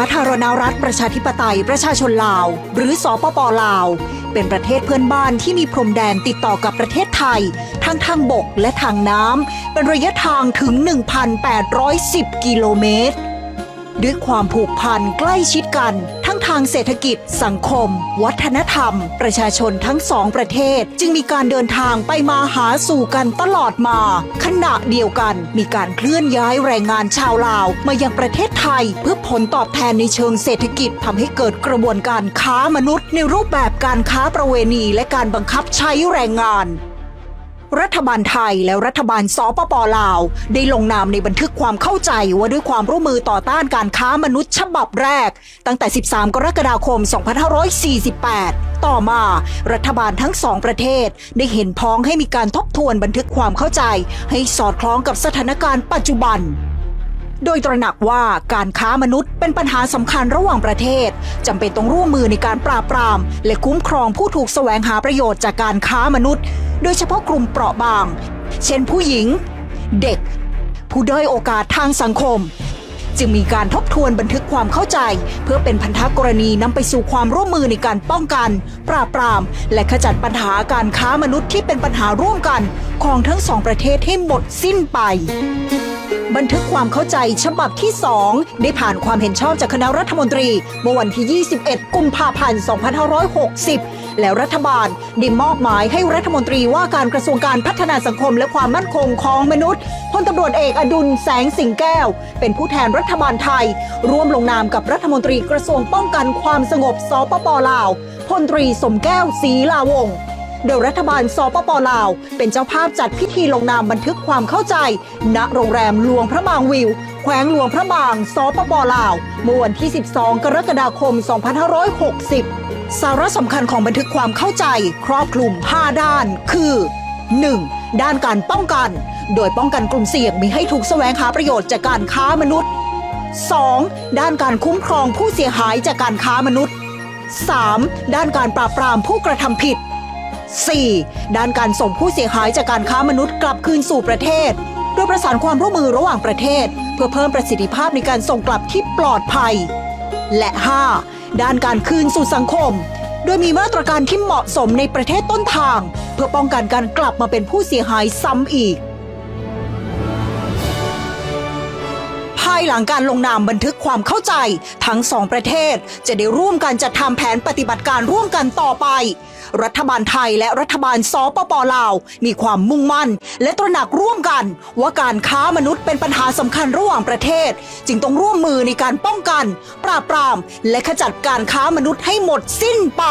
ສາທາລະນະລັດ ປະຊາທິປະໄຕ ປະຊາຊົນລາວ ຫຼື ສປປ ລາວ ເປັນປະເທດເພື່ອນບ້ານທີ່ມີພົມແດນຕິດຕໍ່ກັບປະເທດໄທ ທັງທາງບົກ ແລະ ທາງນ້ຳ ເປັນໄລຍະທາງເຖິງ ໜຶ່ງພັນແປດຮ້ອຍສິບ ກິໂລເມດ. ດ້ວຍຄວາມຜູກພັນໃກ້ຊິດກັນ ທັງທາງເສດຖະກິດ, ສັງຄົມ, ວັດທະນະທຳ, ປະຊາຊົນທັງສອງປະເທດຈຶ່ງມີການເດີນທາງໄປມາຫາສູ່ກັນຕະຫຼອດມາ. ຂະນະດຽວກັນ ມີການເຄື່ອນຍ້າຍແຮງງານຊາວລາວມາຍັງປະເທດໄທ ເພື່ອຜົນຕອບແທນໃນເຊີງເສດຖະກິດ, ທຳໃຫ້ເກີດກະບວນການຄ້າມະນຸດໃນຮູບແບບການຄ້າປະເວນີ ແລະ ການບັງຄັບໃຊ້ແຮງງານ. ລັດຖະບານໄທ ແລະ ລັດຖະບານ ສປປ ລາວ ໄດ້ລົງນາມໃນບັນທຶກຄວາມເຂົ້າໃຈວ່າດ້ວຍຄວາມຮ່ວມມືຕໍ່ຕ້ານການຄ້າມະນຸດສະບັບແລກ ຕັ້ງແຕ່ ສິບສາມ ກໍລະກະດາຄົມ ສອງພັນຫ້າຮ້ອຍສີ່ສິບແປດ. ຕໍ່ມາ ລັດຖະບານທັງສອງປະເທດໄດ້ເຫັນພ້ອມໃຫ້ມີການທົບທວນບັນທຶກຄວາມເຂົ້າໃຈ ໃຫ້ສອດຄ່ອງກັບສະຖານະການປັດຈຸບັນ, ໂດຍຕຣະໜັກວ່າການຄ້າມະນຸດເປັນບັນຫາສຳຄັນລະຫວ່າງປະເທດ, ຈຳເປັນຕ້ອງຮ່ວມມືໃນການປາບປາມ ແລະ ຄຸ້ມຄອງຜູ້ຖືກສະແຫວງຫາປະໂຫຍດຈາກການຄ້າມະນຸດ, ໂດຍສະເພາະກຸ່ມເປາະບາງ ເຊັ່ນ ຜູ້ຍິງ, ເດັກ, ຜູ້ດ້ອຍໂອກາດທາງສັງຄົມ. ຈຶ່ງມີການທົບທວນບັນທຶກຄວາມເຂົ້າໃຈ ເພື່ອເປັນພັນທະກໍລະນີນຳໄປສູ່ຄວາມຮ່ວມມືໃນການປ້ອງກັນ, ປາບປາມ ແລະ ຂະຈັດບັນຫາການຄ້າມະນຸດທີ່ເປັນບັນຫາຮ່ວມກັນຂອງທັງສອງປະເທດໃຫ້ໝົດສິ້ນໄປ. ບັນທຶກຄວາມເຂົ້າໃຈສະບັບທີສອງ ໄດ້ຜ່ານຄວາມເຫັນຊອບຈາກຄະນະລັດຖະມົນຕີເມື່ອວັນທີ ຊາວເອັດ ກຸມພາພັນ ສອງພັນຫ້າຮ້ອຍຫົກສິບ ແລະ ລັດຖະບານໄດ້ມອບໝາຍໃຫ້ລັດຖະມົນຕີວ່າການກະຊວງການພັດທະນາສັງຄົມ ແລະ ຄວາມໝັ້ນຄົງຂອງມະນຸດ ພົນຕຳຫຼວດເອກ ອະດຸນ ແສງສິງແກ້ວ ເປັນຜູ້ແທນລັດຖະບານໄທ ຮ່ວມລົງນາມກັບລັດຖະມົນຕີກະຊວງປ້ອງກັນຄວາມສະຫງົບ ສປປ ລາວ ພົນຕຣີ ສົມແກ້ວ ສີລາວົງ ໂດຍລັດຖະບານ ສປປ ລາວ ເປັນເຈົ້າພາບຈັດພິທີລົງນາມບັນທຶກຄວາມເຂົ້າໃຈ ນະໂຮງແຮມຫຼວງພະບາງວິວ ແຂວງຫຼວງພະບາງ ສປປ ລາວ ເມື່ອວັນທີ ສິບສອງ ກໍລະກະດາຄົມ ສອງພັນຫ້າຮ້ອຍຫົກສິບ. ສາລະສຳຄັນຂອງບັນທຶກຄວາມເຂົ້າໃຈຄອບຄຸມຫ້າດ້ານ ຄື ໜຶ່ງ ດ້ານການປ້ອງກັນ ໂດຍປ້ອງກັນກຸ່ມສ່ຽງມິໃຫ້ຖືກສະແຫວງຫາປະໂຫຍດຈາກການຄ້າມະນຸດ, ສອງ ດ້ານການຄຸ້ມຄອງຜູ້ເສຍຫາຍຈາກການຄ້າມະນຸດ, ສາມ ດ້ານການປາບປາມຜູ້ກະທຳຜິດ, ສີ່ ດ້ານການສົ່ງຜູ້ເສຍຫາຍຈາກການຄ້າມະນຸດກັບຄືນສູ່ປະເທດ ໂດຍປະສານຄວາມຮ່ວມມືລະຫວ່າງປະເທດ ເພື່ອເພີ່ມປະສິດທິພາບໃນການສົ່ງກັບທີ່ປອດໄພ ແລະ ຫ້າ ດ້ານການຄືນສູ່ສັງຄົມ ໂດຍມີມາດຕະການທີ່ເໝາະສົມໃນປະເທດຕົ້ນທາງ ເພື່ອປ້ອງກັນການກັບມາເປັນຜູ້ເສຍຫາຍຊ້ຳອີກ. ພາຍຫຼັງການລົງນາມບັນທຶກຄວາມເຂົ້າໃຈ, ທັງສອງປະເທດຈະໄດ້ຮ່ວມກັນຈັດທຳແຜນປະຕິບັດການຮ່ວມກັນຕໍ່ໄປ. ລັດຖະບານໄທ ແລະ ລັດຖະບານ ສປປ ລາວ ມີຄວາມມຸ່ງໝັ້ນ ແລະ ຕຣະໜັກຮ່ວມກັນວ່າການຄ້າມະນຸດເປັນບັນຫາສຳຄັນລະຫວ່າງປະເທດ, ຈຶ່ງຕ້ອງຮ່ວມມືໃນການປ້ອງກັນ, ປາບປາມ ແລະ ຂະຈັດການຄ້າມະນຸດໃຫ້ໝົດສິ້ນໄປ.